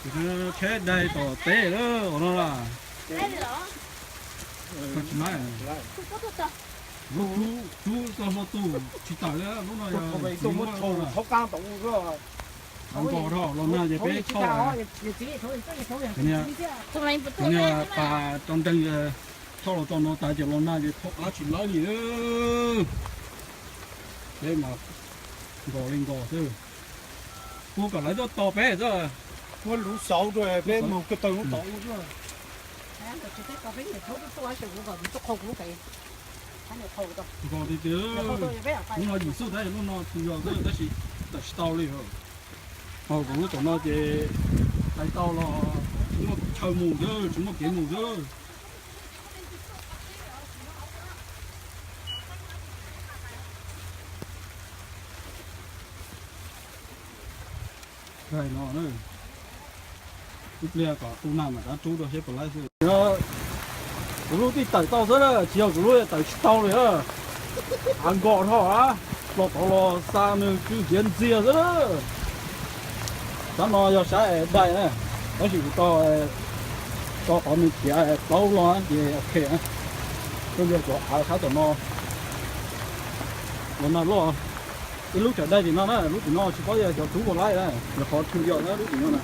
Tsheb dai tom teb lawm no las. Lub rub txog hlo tus tsis tawm li lub no yog tsis muaj. Nkos dhau los nag ces peb thauj, pas rau nreeg thauj los txog no tas ces los nag ces thauj qab tsis lawv li. Peb mas nkos li nkos xwb. Kuv kom lawv tuaj tos peb xwb. Muab lub xauv rau peb mus ko taw lub tod. Nkos tiag tiag. Lub no yim xwb tab lub no tsis yog xwb tab sis tawm tsis tau li. Ho kuv lub tom no ces tais tau los tsis muaj chaw mus xwb, tsis muaj kev mus xwb. Daim no, ib pliag kom tu nag mam rov rub rau seb puas laib xwb. Kuv lub tij tawm tau xwb na, tsis yog kuv lub tawm tsis tau li. Av nkos dhau, los tod los xa nws tsw hiav ntxiag xwb na. Sab no yog sab dai na, tab sis kuv tau, tau qhov nws khiav plaub los ces ok. Rau yog cov av sab tom no, los nag loj. Ib lub tsawm dai tim no na, lub tim no tsis paub yog cov rub puas laib na, yog qhov tshwm yog na lub tim no na.